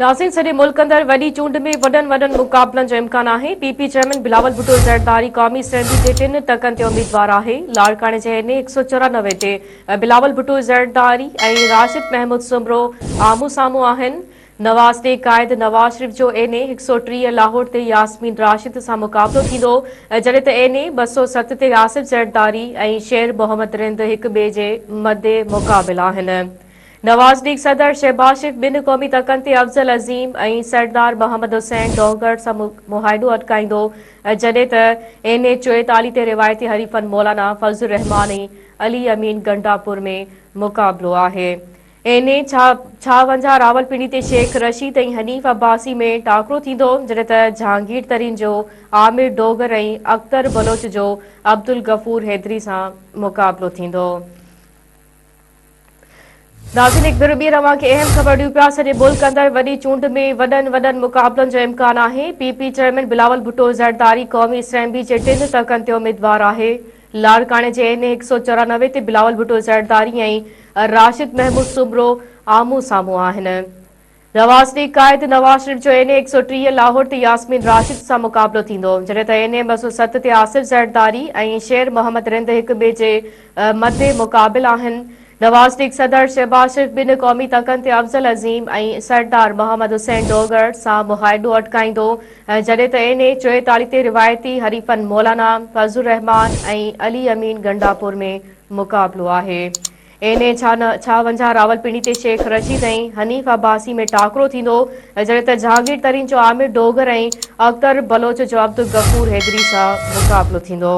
ناظرين سڄي ملڪ اندر وڏي چونڊ ۾ وڏن وڏن مقابلن جو امڪان آهي. P P chairman Bilawal Bhutto Zardari قومي اسيمبلي جي ٽن تڪن تي اميدوار آهي. لاڙڪاڻي جي اين اي 194 تي بلاول ڀٽو زرداري ۽ راشد محمود سومرو آمهون سامهون آهن. نواز ليگ قائد نواز شريف جو اين اي 130 لاهور تي ياسمين راشد سان مقابلو ٿيندو جڏهن ته اين اي 207 تي آصف زرداري ۽ شير محمد رند هڪ ٻئي جي مد مقابل آهن. نواز ليگ صدر شهباز شريف ٻن قومي تڪن تي افضل عظيم ۽ سردار محمد حسين ڊوگر سان معاهدو اٽڪائيندو جڏهن ته اين اي 44 تي روايتي حريفن مولانا فضل الرحمان ۽ علي امين گنڊاپور ۾ مقابلو آهي. اين اي 56 راولپنڊي تي شيخ رشيد ۽ حنيف عباسي ۾ ٽاڪرو ٿيندو جڏهن ته جهانگير ترين جو عامر ڊوگر ۽ اختر بلوچ جو عبدالغفور حيدري سان مقابلو ٿيندو. ناظرين هڪ ڀيرو ٻيهر اوهان کي اهم خبر ڏيون پيا سڄي ملڪ اندر وڏي چونڊ ۾ وڏن وڏن مقابلن جو امڪان آهي P P chairman Bilawal Bhutto Zardari قومي اسيمبلي جي ٽن تڪن تي اميدوار آهي لاڙڪاڻي جي اين اي 194 تي بلاول ڀٽو زرداري ۽ راشد محمود سومرو آمهون سامهون آهن. نواز ليگ قائد نواز شريف جو اين اي 130 لاهور تي ياسمين راشد سان مقابلو ٿيندو، جڏهن ته اين اي 207 تي آصف زرداري ۽ شير محمد رند هڪ ٻئي جي مد مقابل آهن. نواز ليگ صدر شهباز شريف ٻن قومي تڪن تي افضل عظيم ۽ سردار محمد حسين ڊوگر سان معاهدو اٽڪائيندو، جڏهن ته اين اي 44 تي روايتي حريفن مولانا فضل الرحمان ۽ علي امين گنڊاپور ۾ مقابلو آهي. اين اي 56 راولپنڊي تي شيخ رشيد ۽ حنيف عباسي ۾ ٽاڪرو ٿيندو، جڏهن ته جهانگير ترين جو عامر ڊوگر ۽ اختر بلوچ جو عبدالغفور حيدري سان مقابلو ٿيندو.